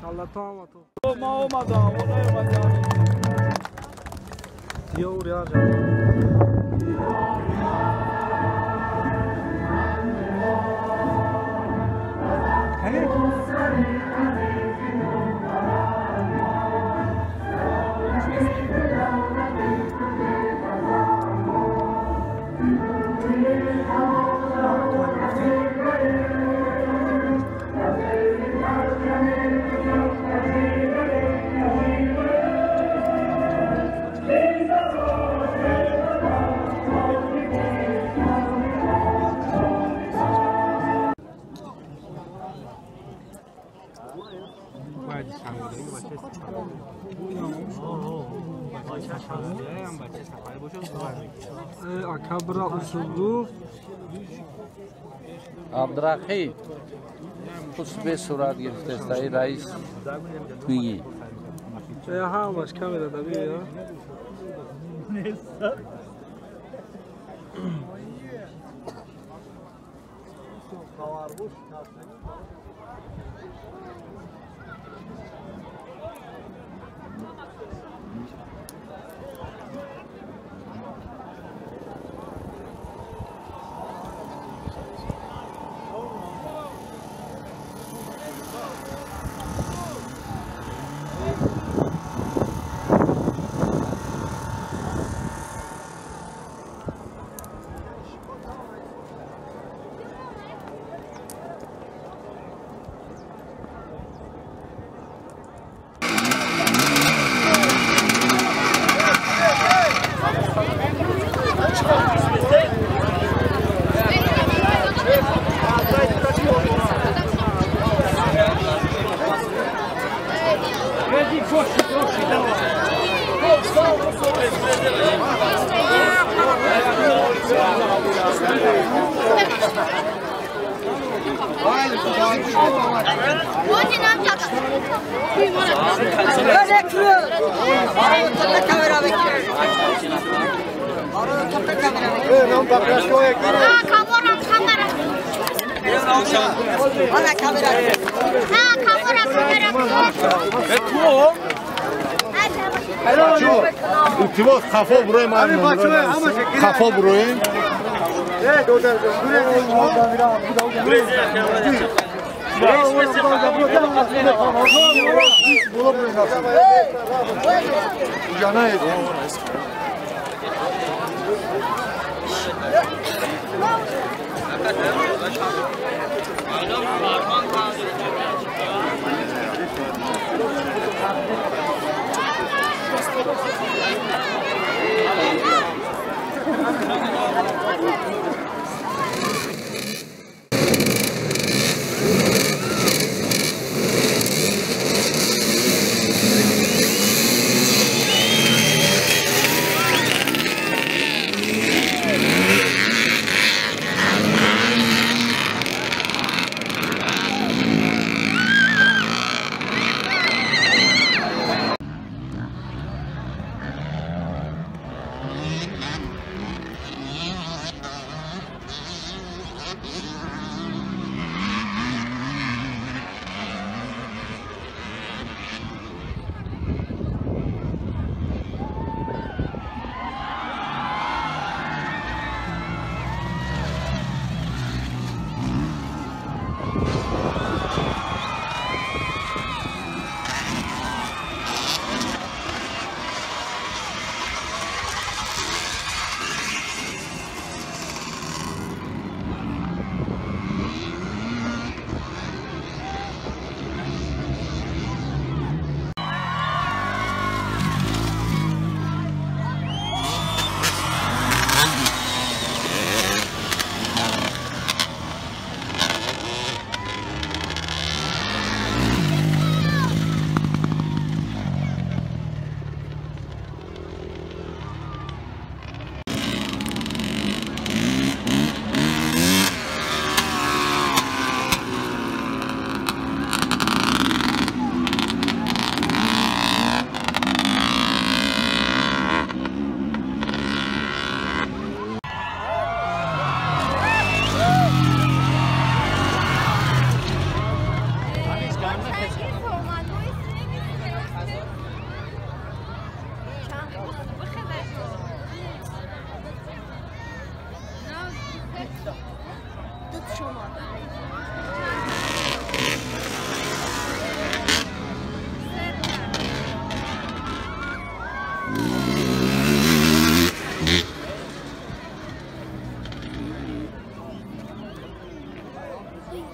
Ма омадам, омадам. Акабра усугу Абдрахи хусбе сурат гирифтааст ай раис миги. Ҳамаш камера даби. Илтимос, хафо буроем, хафо буроем.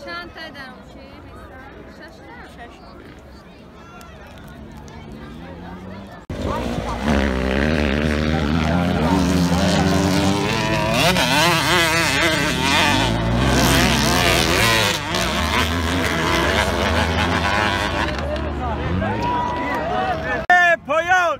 Чанд тай даром чи? Шаш та? Шаш. Поён!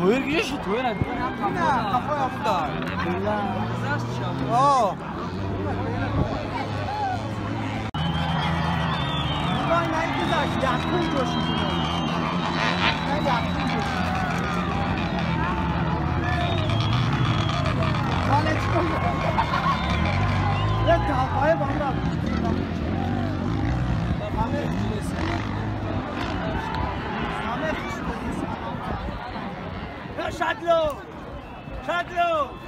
Тоир гириши, тоир на. Shadlo! Shadlo!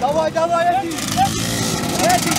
Давай, давай, Эдди! Эдди!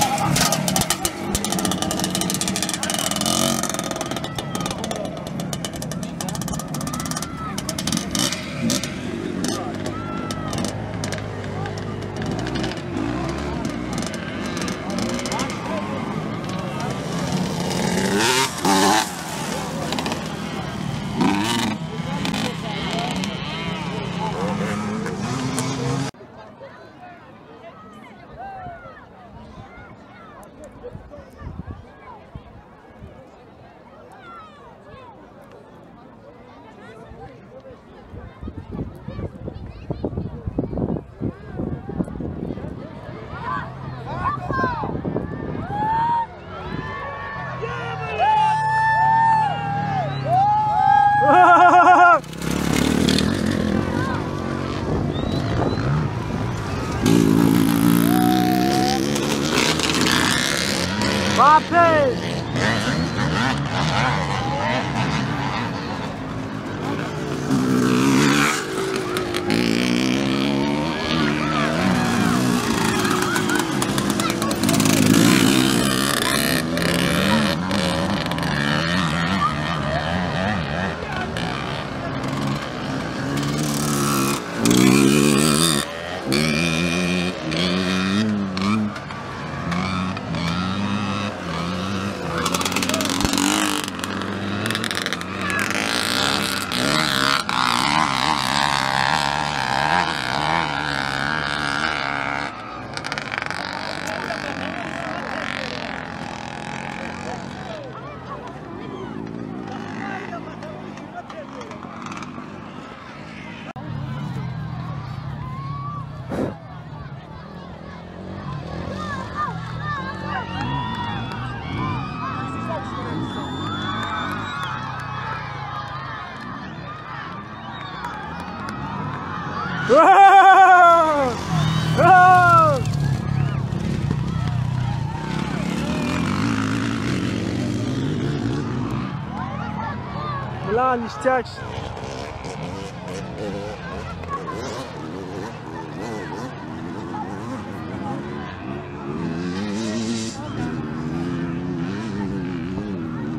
Бля, ништяк.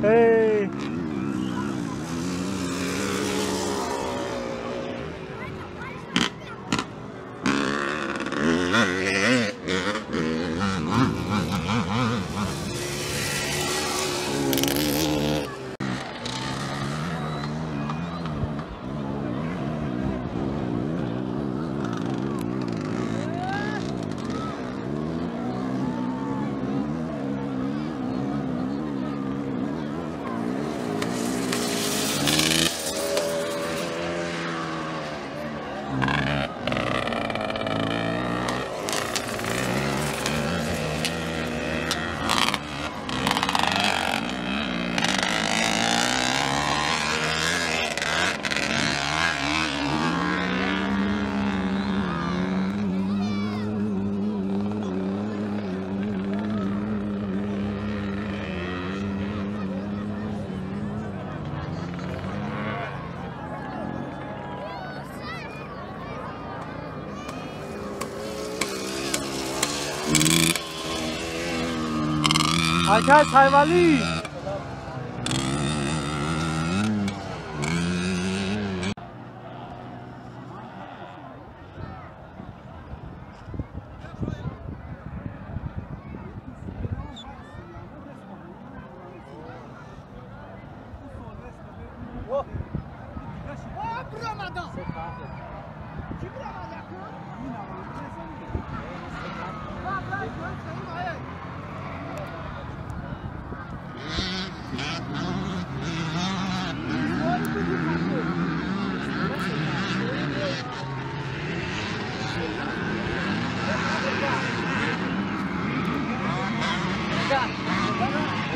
Эй! Акай Сайвали!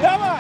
Давай!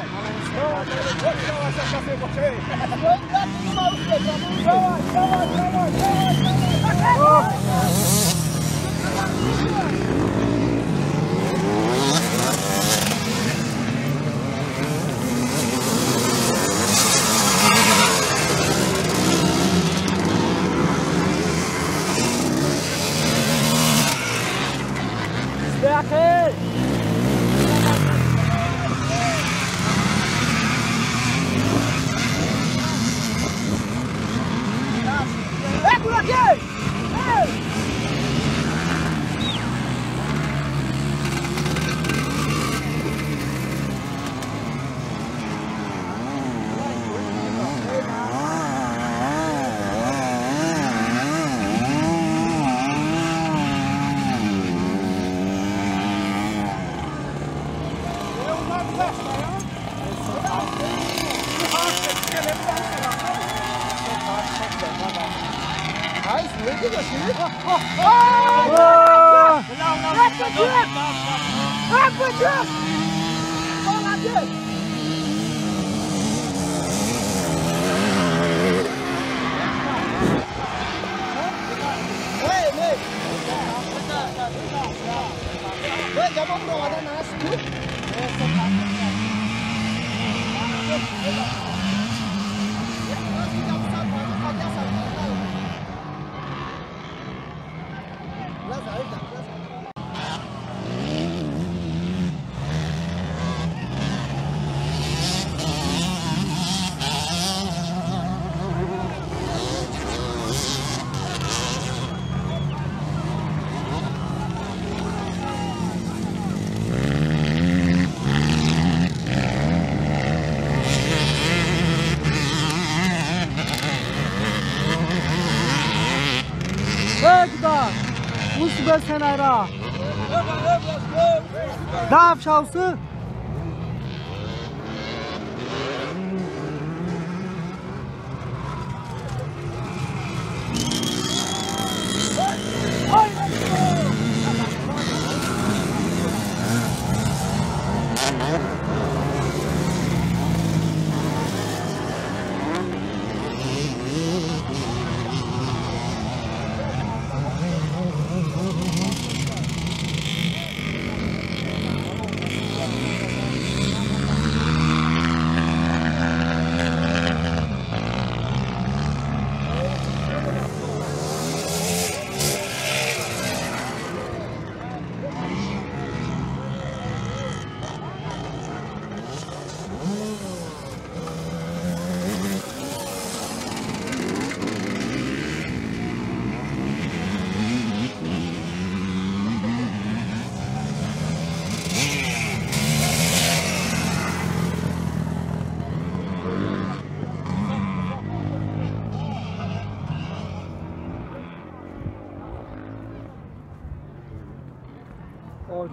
Дав шавсы.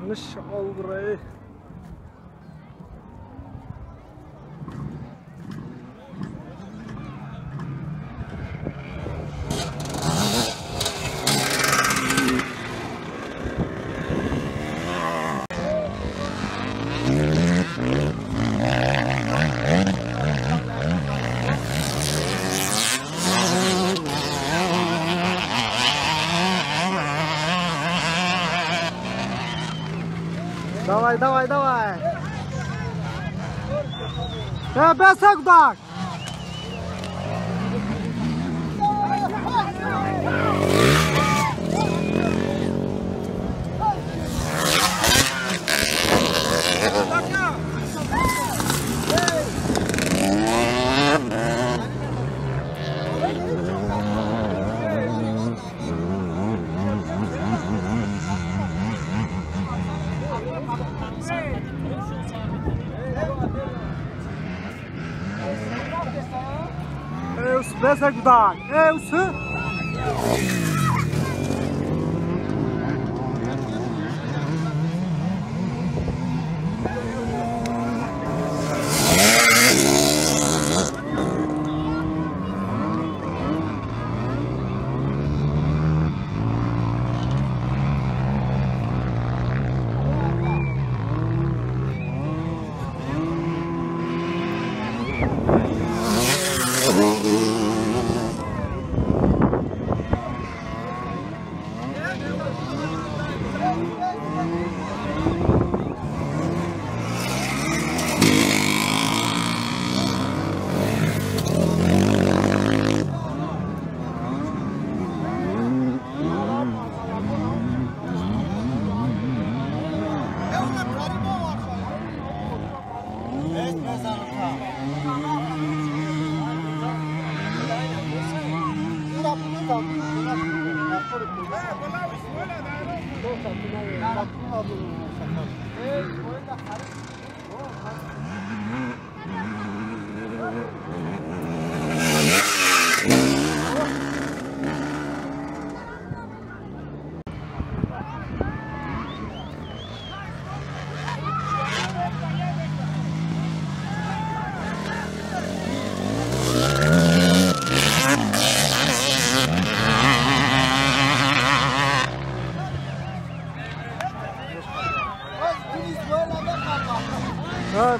Миш алгрей. Давай, давай, давай. Бесагдак. Бесагдак. Эвсы.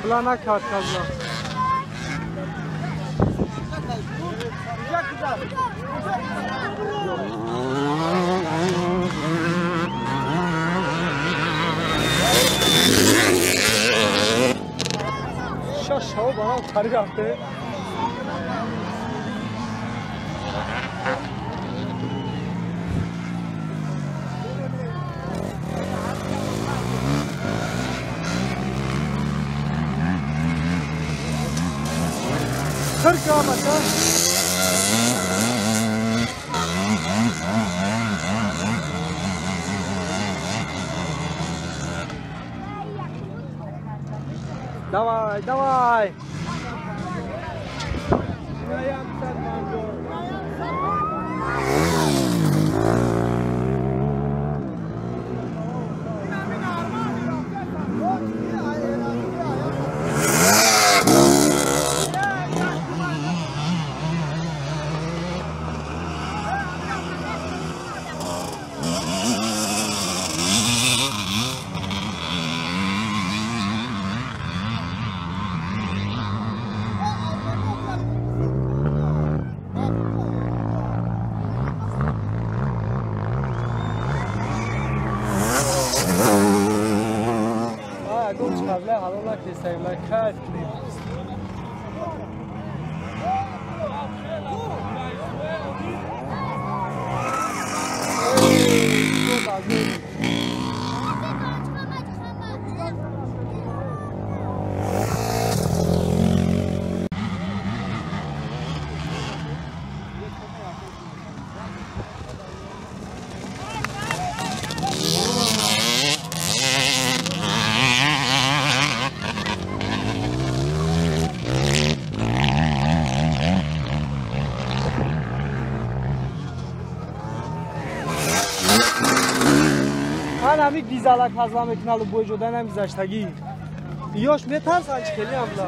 Блана карт казла. Шаш бана тари рафте. Давай, давай! Ҳами гизалак ҳазла мекуналу бой ҷода намгизаштагӣ. Ёш метарсан чи хеле амла.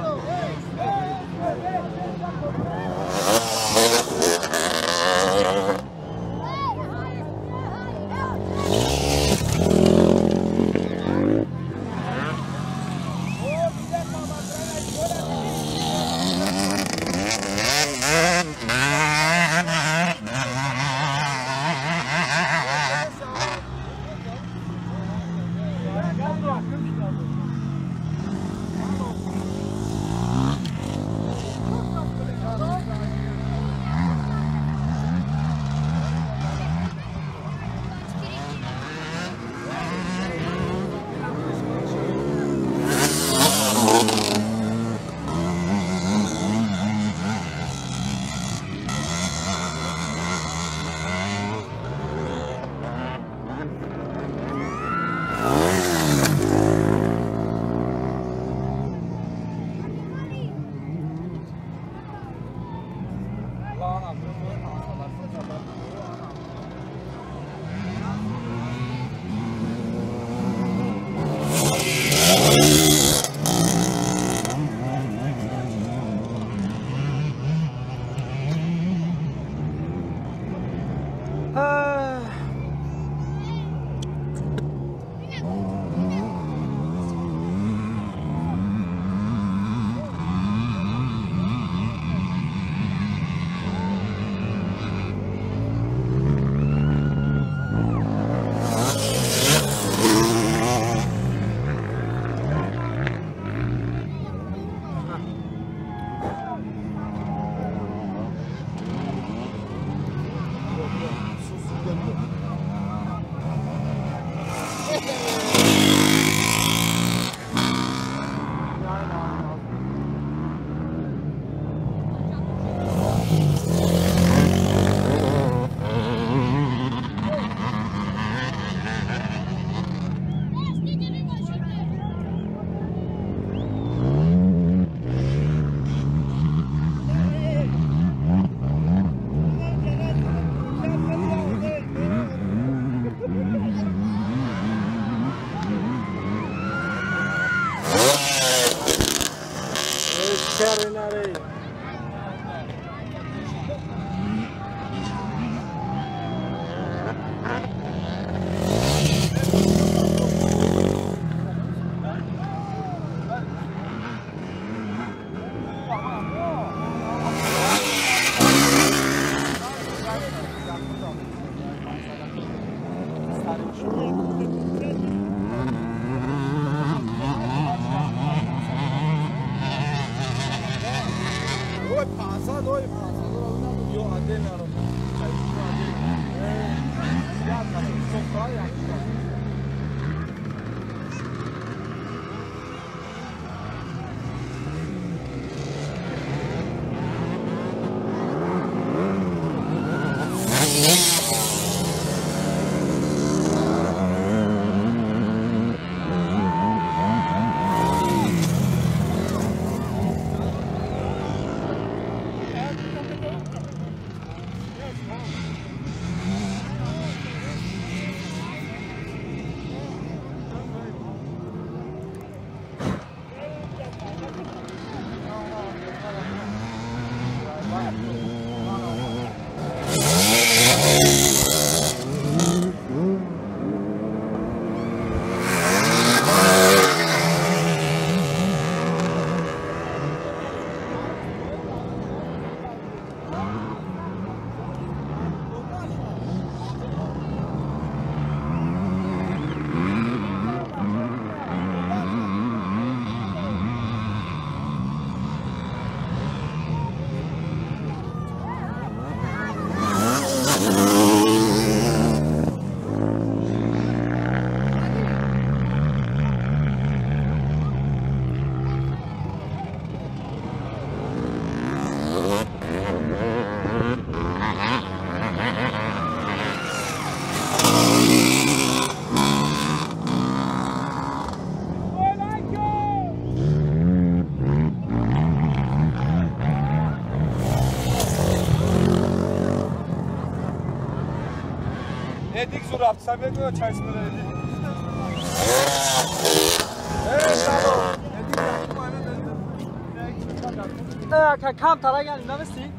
کم ترا یعنی نمیسی؟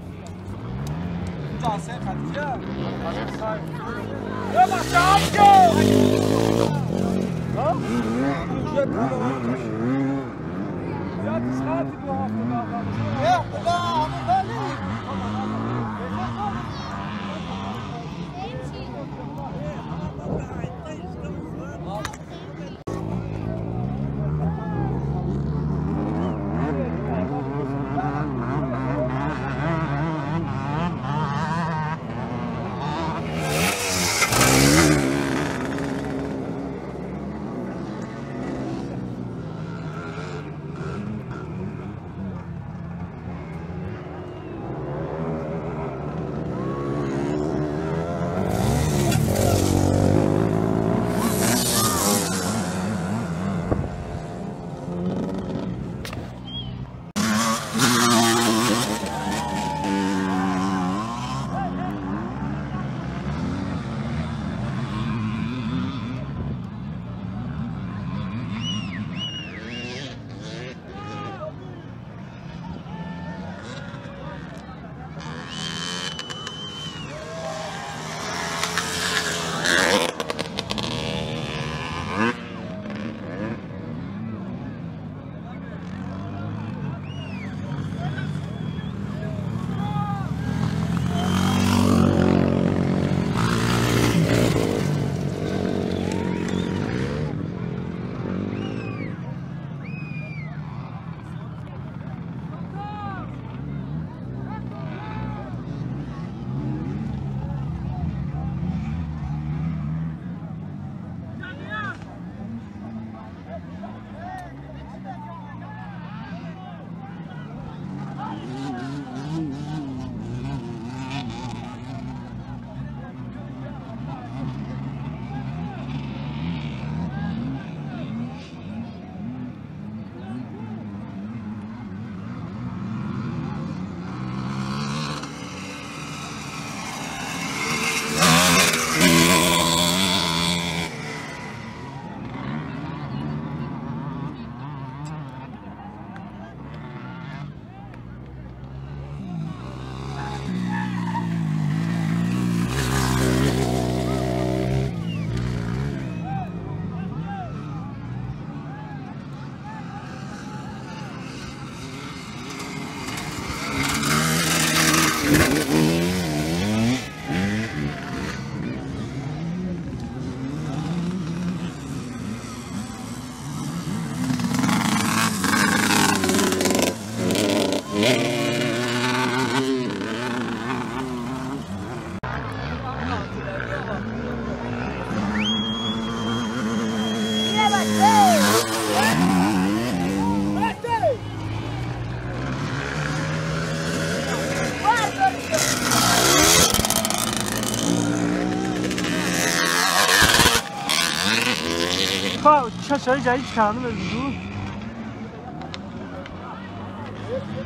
Ака чашаи ҷаи чикану мезуду.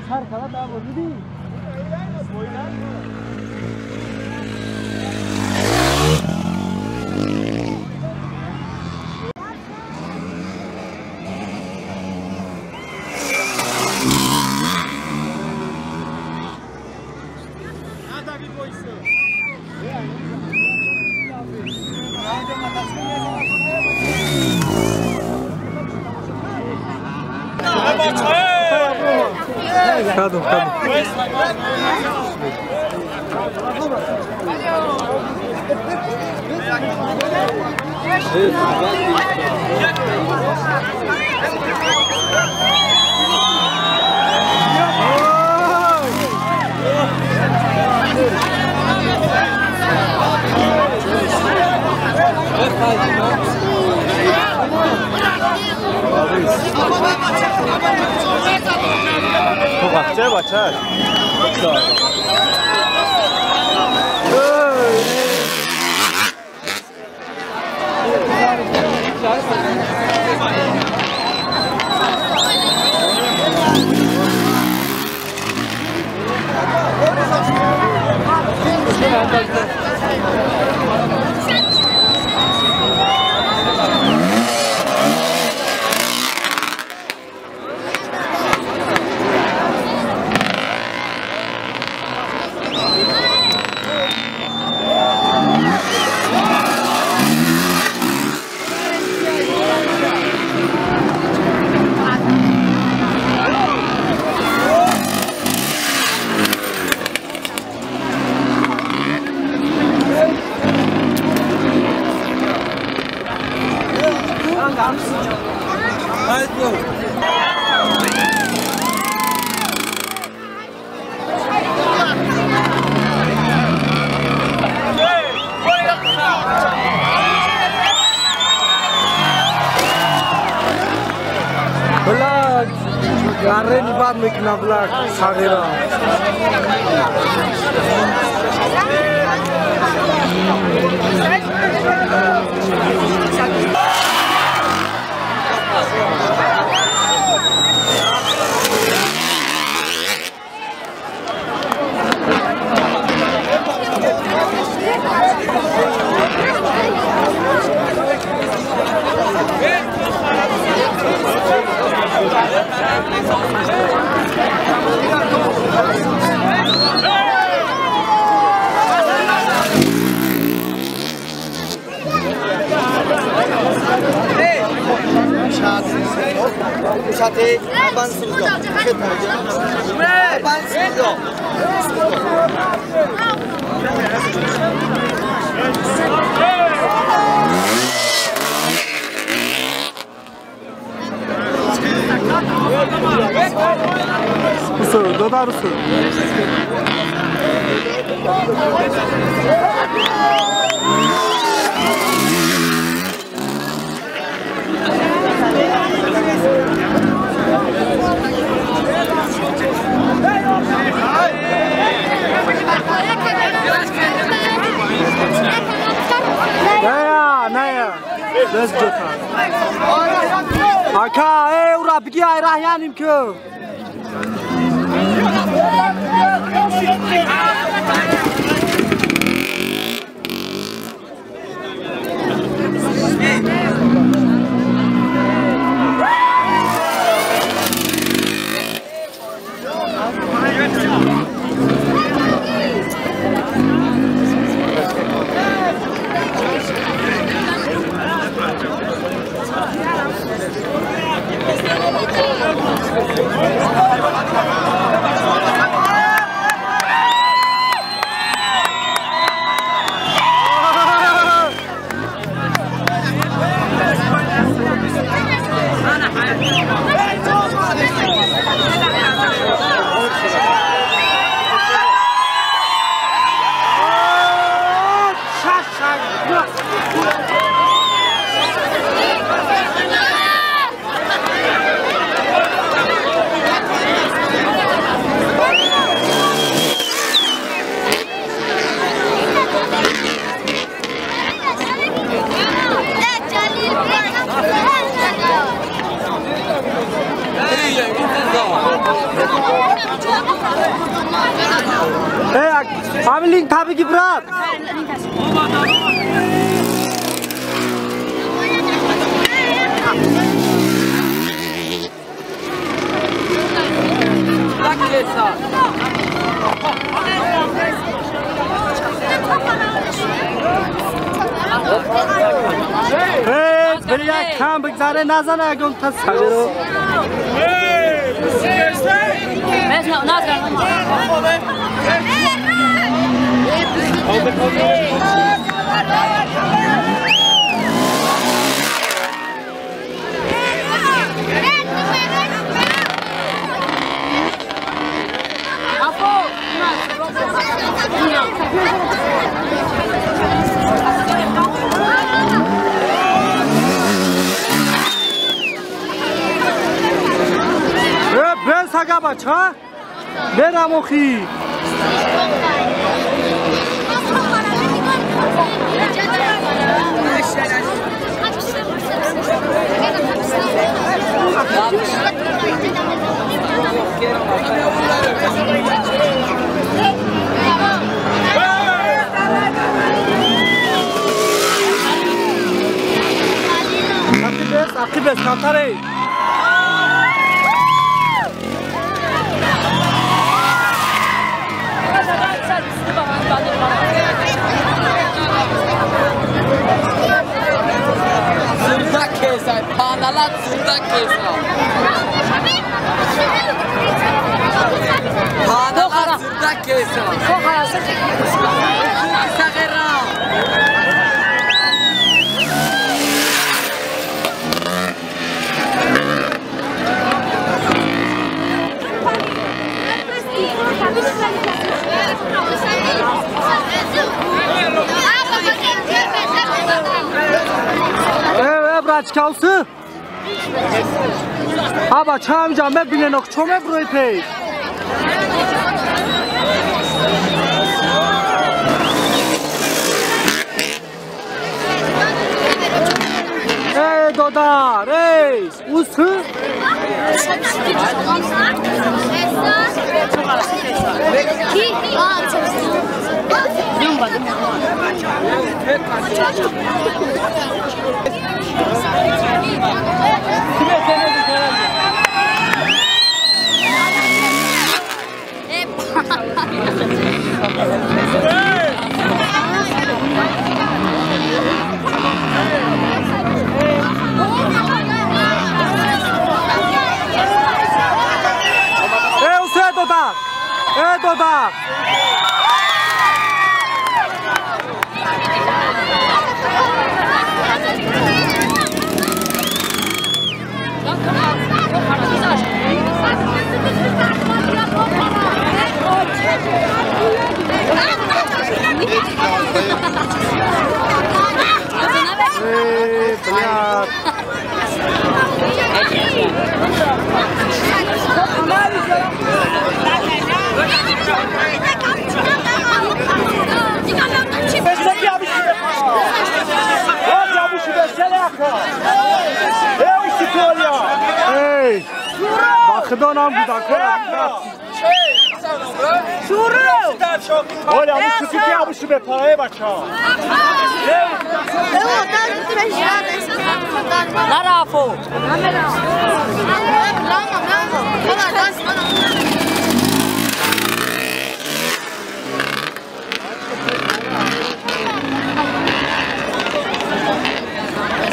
Сар кала да бурди. Кадом, кадом. Бача, бача. Мекуна блак сағира. Ака, эй, ура, беги, ай, раҳяним ку. Ами линк табиги брат. Бля, кам бигзаре назана ягон та саверо. Сага бача, берам охи. Ақибес, камтарей. Брачкалсы? Аба чамҷа мебинен ох чо меброи пеш? Эй, додар, эй, усы? Эй, додар! Эй, блядь! Эй, бахидон ҳам гудакора. Olha, você que é o bepara, бача.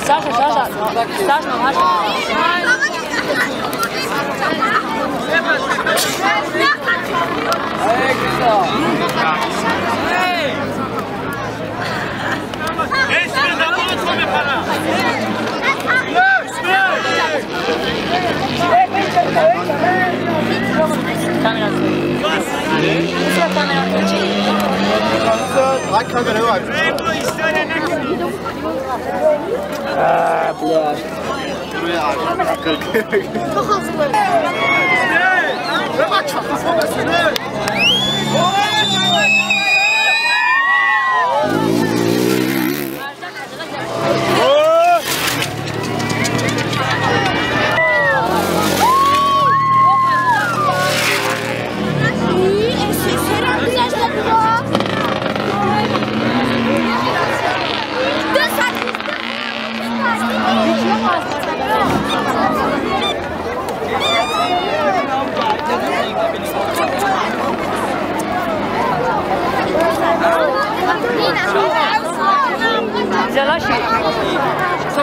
Саша, Саша, Саша, Саша.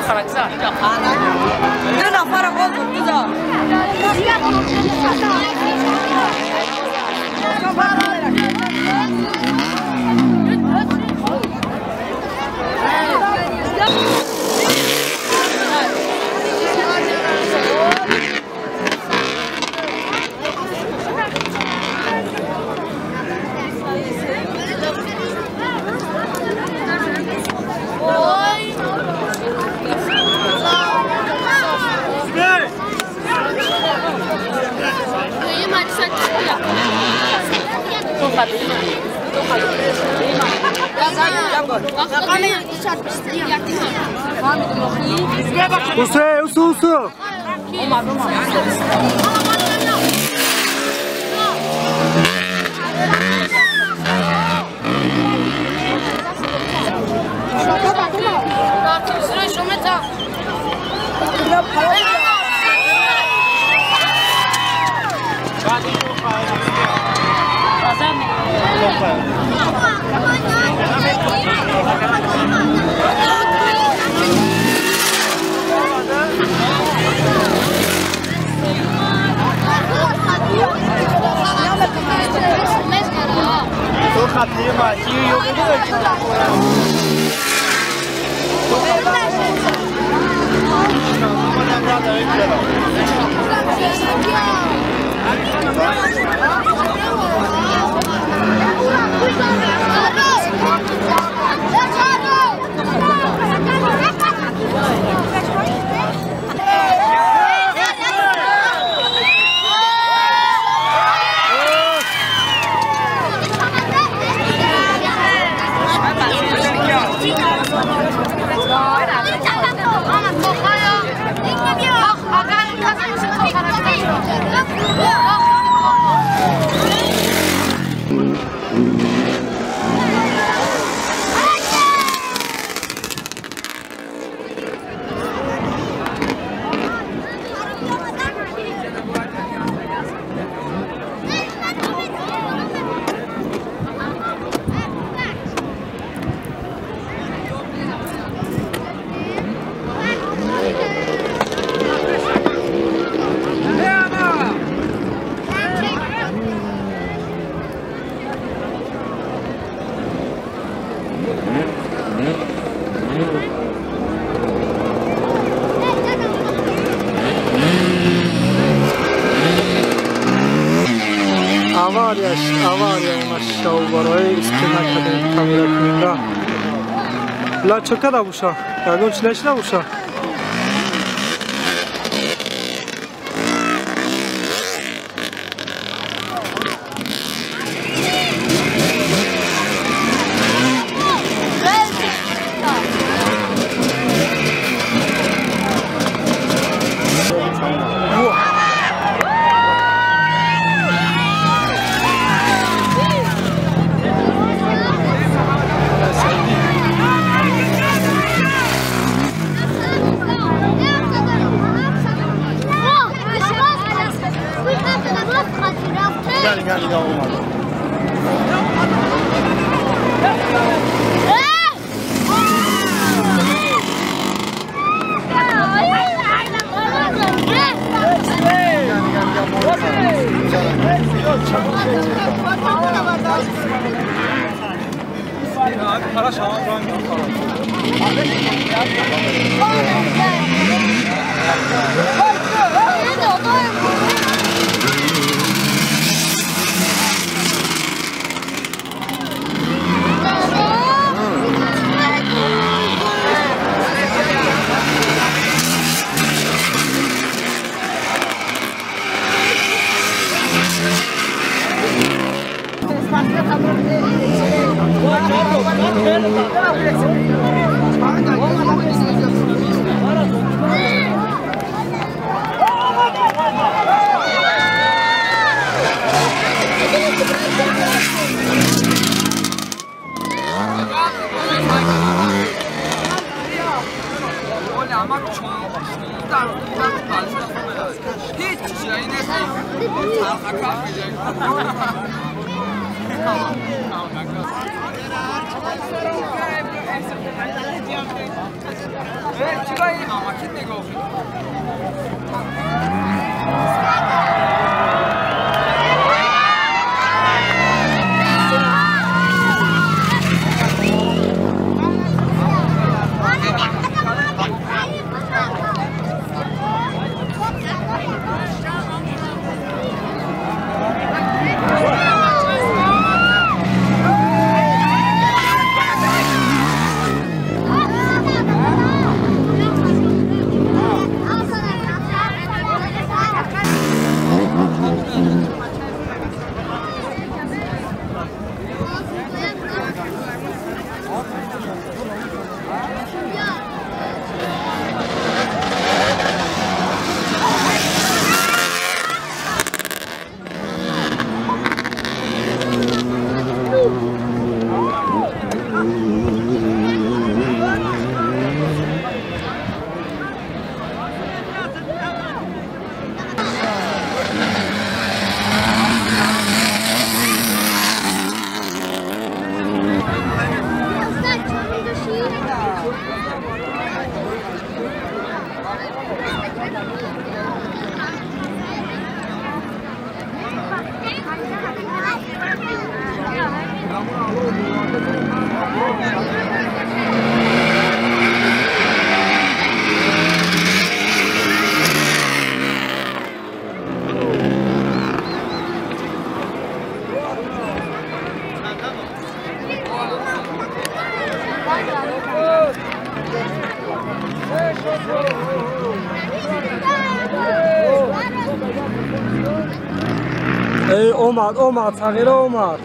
Ду нафара боз дуза. Усе, усу, усу. Ла чакада буша, ягон чи нашида буша. Эй, омад, омад, сағира омад.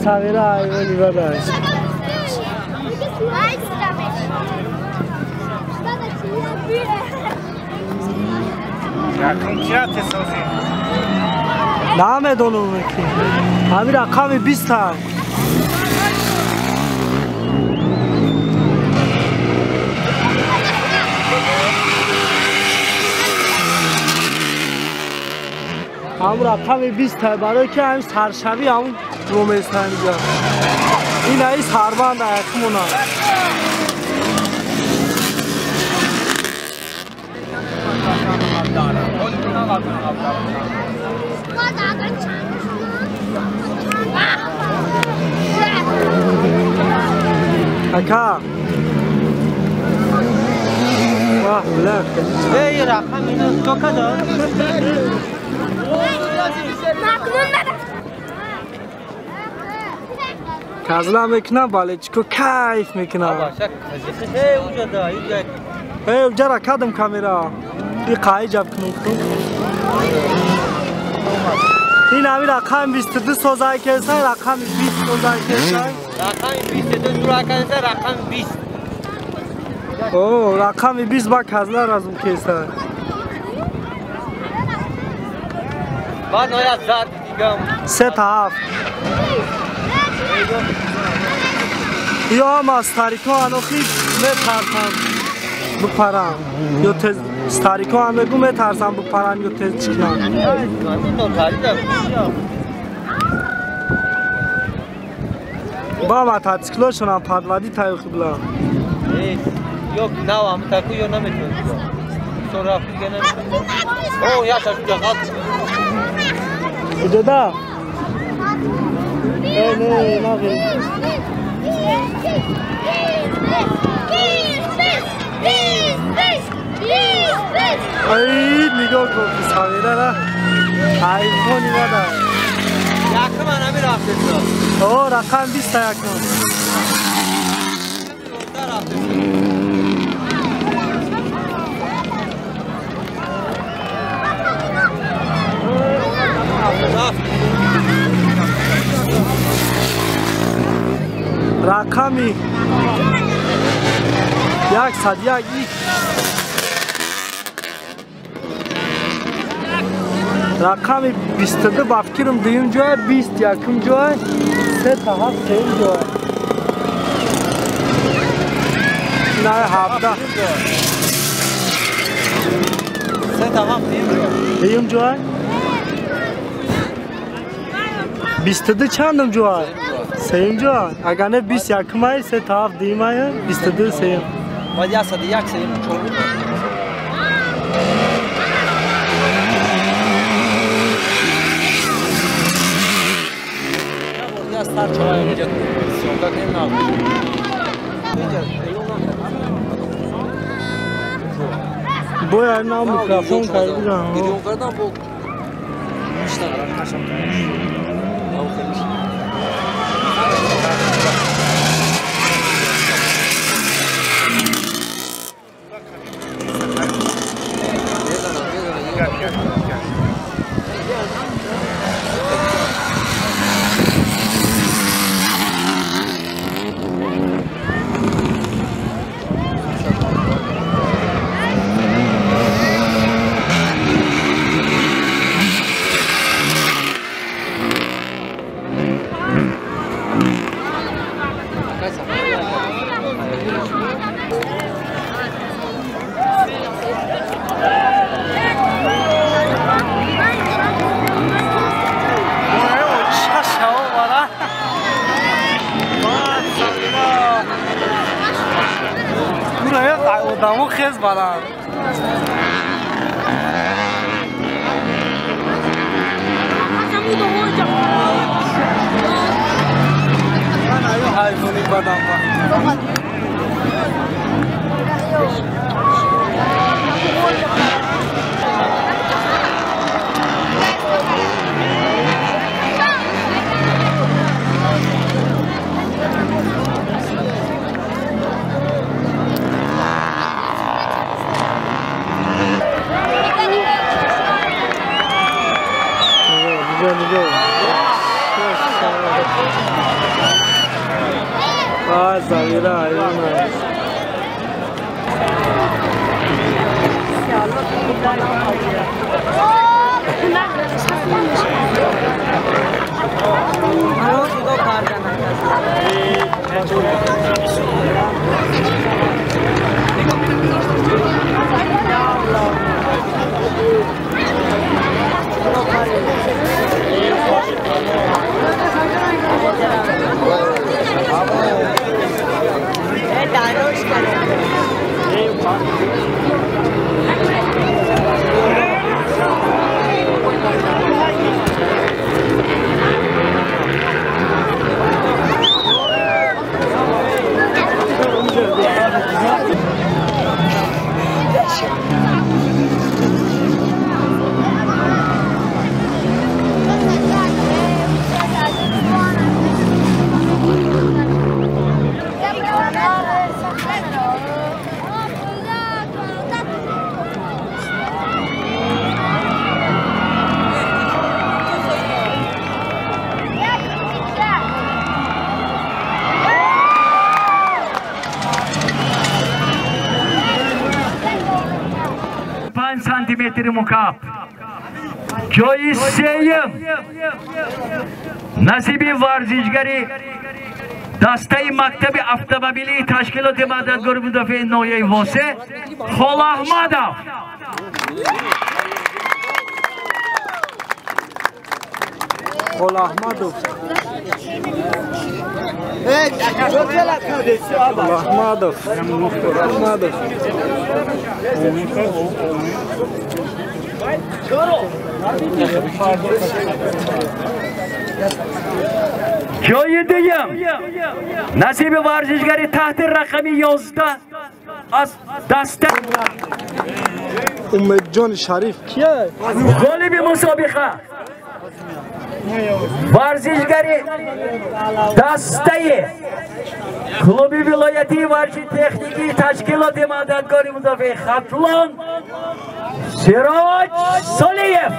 Савира ҳайвони бадаш. Намедонам ки. Ҳамин рақами 20 та. Ҳамин рақами 20 та барои ки ҳамин саршавӣ ҳамун роместан инҷа. Ин аи сарбанд аякмона. Ака. Вах, бля. Эй, рақам ино то када? Казла мекунам, балечико кайф мекунам. Эй, уҷара кадам камера. И қаи ҷаб кунум. Ин ҳами рақами 22 созай кесай, рақами 20 созай кесай. Рақами 22 сура кесай, рақами 20. О, рақами 20 ба казла разум кесай. Баъд ояд зард дигам. 3 та 7. Ё ҳам аз старико анохи метарсам бипарам. Ё тез старико ҳам мегӯ метарсам бипарам ё тез чикнам. Ба мотоциклошонам подводи тайёқи билам. Ё нав ҳам таку ё наметавонӣ. Со рафт дига наметавонӣ. О, як аш уҷа ғалт. Куҷода? Не, не, нағи. Ай, нигоҳ кун, савирара. Ҳайвони бада. Якум ҳами рафтеса. О, рақам 20 та якум. Рақами 101 рақами 22 ба фикрам дуюм ҷой, 20 якум ҷой, 3 та 7 сеюм ҷой. На 17. 3 та 7 дуюм ҷой. Дуюм ҷой? 22 чандум ҷой? Сеюм ҷой. Агар не 20 якум ай, 3 та 7 дуюм ай, 22 сеюм. Баъд 101 сеюм чорум. Бояд на микрофон кардам. Гирён кардам бо Одамо хез баранд. Ман аю ҳайвони бадам ба. Нигоҳ, нигоҳ. Ай, Замира, аюна. Сантиметри мукааб. Ҷои сеюм насиби варзишгари дастаи мактаби автомобилии ташкилоти мададгори мудофиаи ноҳияи Восе Холаҳмадов. Холаҳмадов. Холаҳмадов. Холаҳмадов. Ҷои дуюм насиби варзишгари таҳти рақами 11 аз даста Умедҷони Шариф кия? Ғолиби мусобиқа варзишгари дастаи клуби вилоятии варзиши техникии ташкилоти мададгори мудофиаи Хатлон Сироҷ Солиев.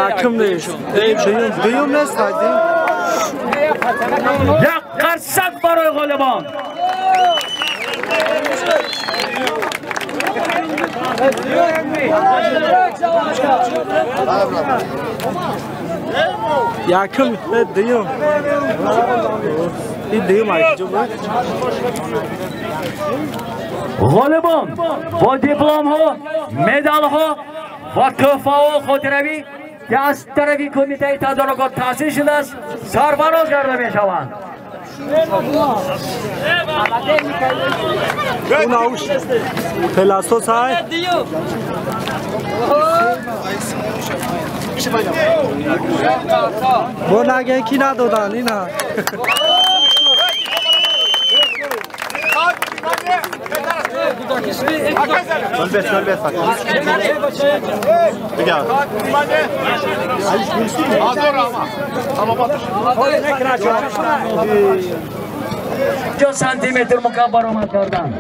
Якум нест, дуюм нест. Як қарсак барои ғолибон. Якум, дуюм. Дуюм айҷо буд. Ғолибон бо дипломҳо, медалҳо ва тӯҳфаҳо хотиравӣ ки аз тарафи кумитаи тадорукот таъсис шудааст сарфароз карда мешаванд. Пеласос ҳай? Бо наген ки надодан ина. Ҷо сантиметр мукааб баромад карданд.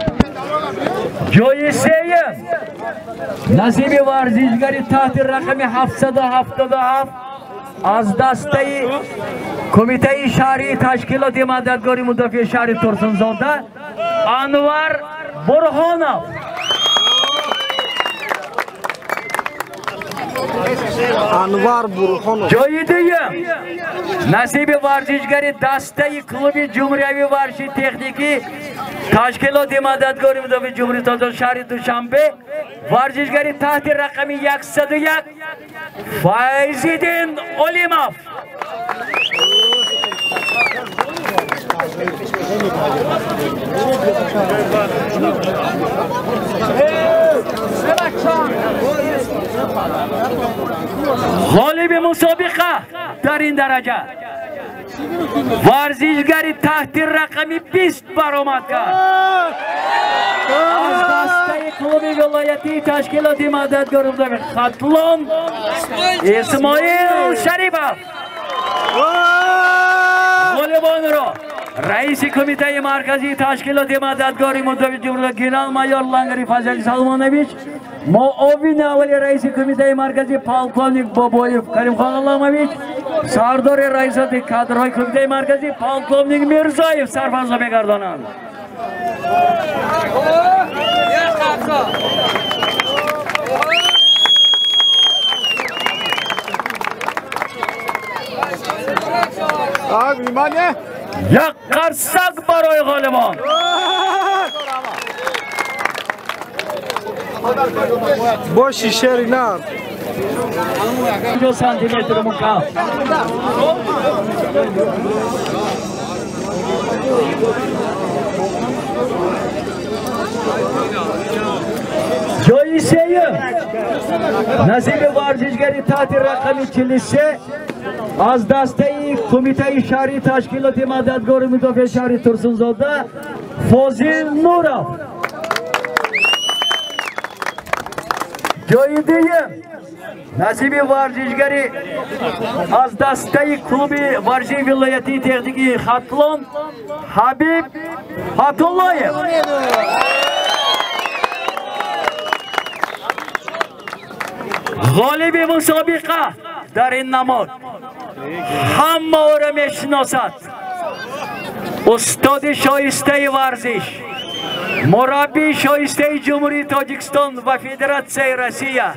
Ҷои сеюм насиби варзишгари таҳти рақами 777 аз дастаи кумитаи шаҳрии ташкилоти мададгори мудофиаи шаҳри Турсунзода Анвар Бурҳонов. Анвар Бурҳонов. Ҷои дуюм насиби варзишгари дастаи клуби ҷумҳуриявии варзиши техникӣ ташкилоти мададгори мудофиаи ҷумҳурии Тоҷикистон шаҳри Душанбе варзишгари таҳти рақами 101 Файзиддин Олимов. Ғолиби мусобиқа дар ин дараҷа варзишгари таҳти рақами 20 баромад кард. Аз дастаи клуби вилоятии ташкилоти мададгори мудофиаи Хатлон Исмоил Шарипов. Ғолибонро Раиси Кумитаи Марказии Ташкилоти Мададгори Мудофиаи Ҷумҳурӣ генерал-майор Лангари Фазли Салмонович, муовини аввали раиси Кумитаи Марказӣ полковник Бобоев Каримхон Алламович, сардори раисоти кадрҳои Кумитаи Марказӣ полковник Мирзоев сарфароза мегардонанд. Так, внимание! Як қарсак барои ғолибон! Боши шери нар! 50 сантиметр мукааб. Ҷои сеюм насиби варзишгари таҳти рақами 43 аз дастаи Кумитаи шаҳрии Ташкилоти Мададгори Мудофиаи шаҳри Турсунзода Фозил Нуров. Ҷои дуюм насиби варзишгари аз дастаи клуби варзиши вилоятии техникии Хатлон Ҳабиб Фатуллоев. Ғолиби мусобиқа дар ин намуд ҳама ӯро мешиносад. Устоди шоистаи варзиш, мураббии шоистаи Ҷумҳурии Тоҷикистон ва Федератсияи Россия,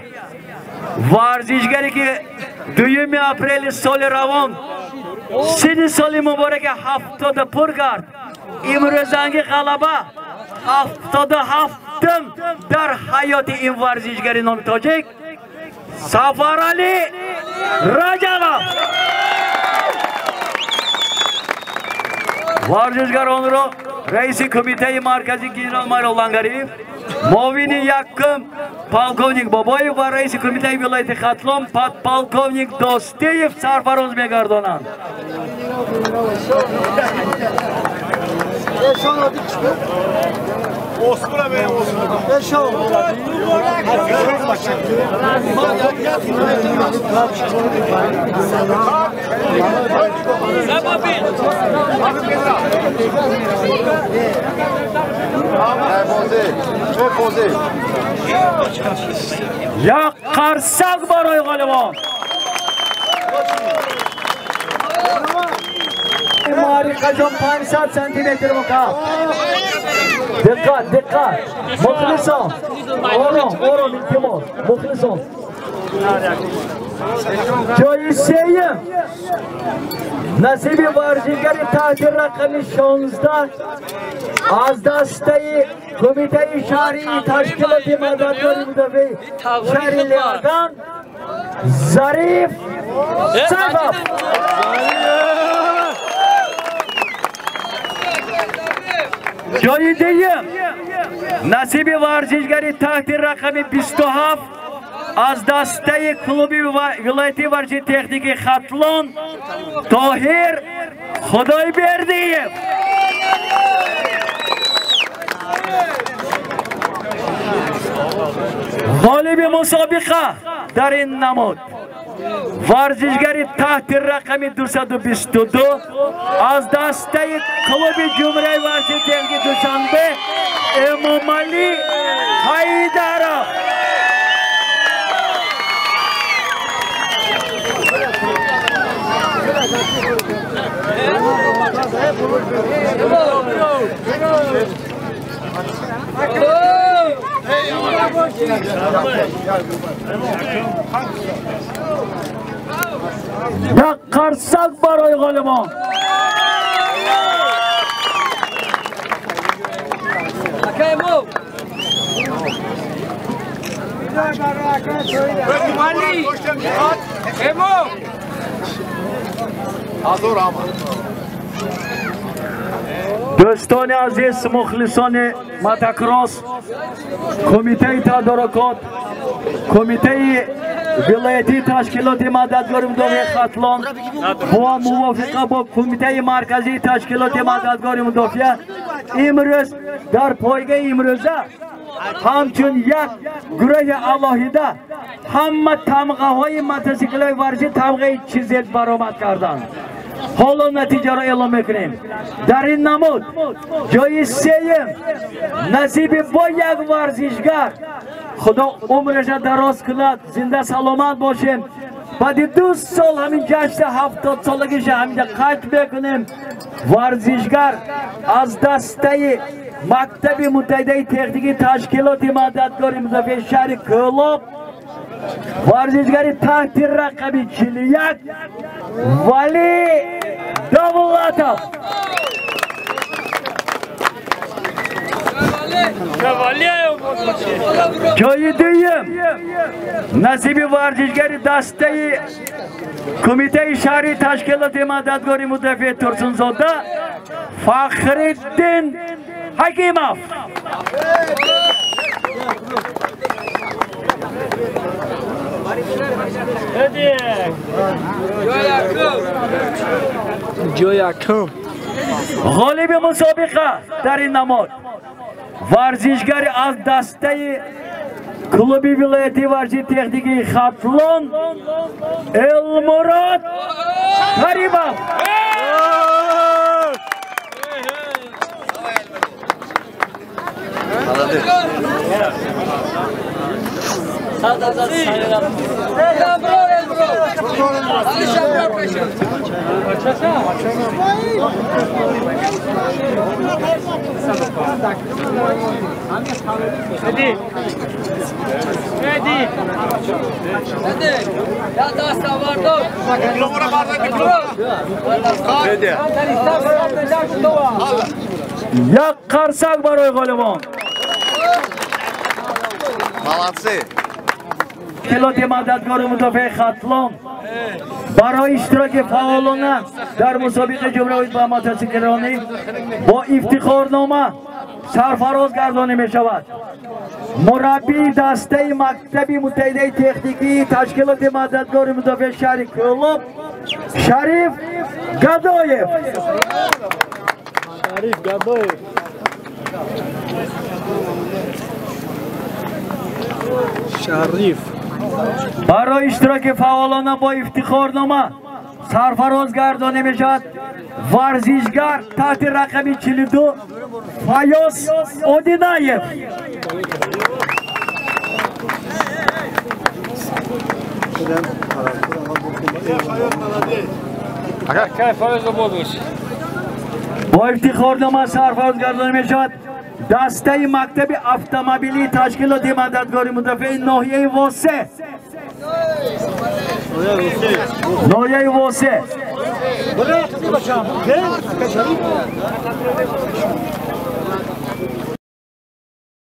варзишгаре ки 2 апрели соли равон синни соли мубораки 70 пур кард, имрӯзанги ғалаба 77-м дар ҳаёти ин варзишгари номи тоҷик Сафарали Раҷабов. Варзишгаронро раиси Кумитаи Марказӣ генерал-майор Лангариев, муовини якум полковник Бобоев ва раиси Кумитаи вилояти Хатлон подполковник Достиев сарфароз мегардонанд. Як қарсак барои ғолибон! Мариқаҷон 500 сантиметр мукааб. Диққат, диққат! Мухлисон! Ором, ором, илтимос! Мухлисон! Ҷои сеюм насиби варзишгари таҳти рақами 16 аз дастаи Кумитаи шаҳрии Ташкилоти Мададгори Мудофиаи шаҳри Леған Зариф Сайфов. Ҷои дуюм насиби варзишгари таҳти рақами 27 аз дастаи клуби вилоятии варзиши техникии Хатлон Тоҳир Худойбердиев. Ғолиби мусобиқа дар ин намуд варзишгари таҳти рақами 222 аз дастаи клуби Ҷумҳурияи варзиши техникии Душанбе Эмомалӣ Ҳайдаров. Як қарсак барои ғолибон! Дӯстони азиз, мухлисони мотокросс, Кумитаи тадорукот, Кумитаи вилоятии Ташкилоти Мададгори Мудофиаи Хатлон бо мувофиқа бо Кумитаи Марказии Ташкилоти Мададгори Мудофиа имрӯз дар пойгаи имрӯза ҳамчун як гурӯҳи алоҳида ҳама тамғаҳои мотосиклҳои варзишӣ тамғаи чизел баромад карданд. Ҳоло натиҷаро эълон мекунем. Дар ин намуд ҷои сеюм насиби бо як варзишгар, Худо умраша дароз кунад, зинда саломат бошем. Баъди 2 сол ҳамин ҷашни 70 солагиша ҳаминҷа қайд мекунем. Варзишгар аз дастаи мактаби муттаҳидаи техникии ташкилоти мададгори мудофиаи шаҳри Кӯлоб, варзишгари таҳти рақами 41 Вали Давлатов. Ҷои дуюм насиби варзишгари дастаи кумитаи шаҳри ташкилоти мададгори мудофиаи Турсунзода Фахриддин Ҳакимов. Ҷои якум. Ғолиби мусобиқа дар ин намуд варзишгари аз дастаи клуби вилоятии варзиши техникии Хатлон Элмурод Каримов. Як қарсак барои ғолибон. Молодцы. Ташкилоти мададгори мудофиаи Хатлон барои иштироки фаъолона дар мусобиқаи ҷумҳуриявӣ ба мотосиклронӣ бо ифтихорнома сарфароз гардонӣ мешавад. Мураббии дастаи мактаби муттаҳидаи техникии ташкилоти мададгори мудофиаи шаҳри Кӯлоб Шариф Гадоев. Шариф Гадоев. Шариф. Барои иштироки фаъолона бо ифтихорнома сарфароз гардонӣ мешавад варзишгар таҳти рақами 42 Фаёз Одинаев. Бо ифтихорнома сарфароз гардонӣ мешавад дастаи мактаби автомобилии ташкилоти мададгори мудофиаи ноҳияи Восе. Ноҳияи Восе.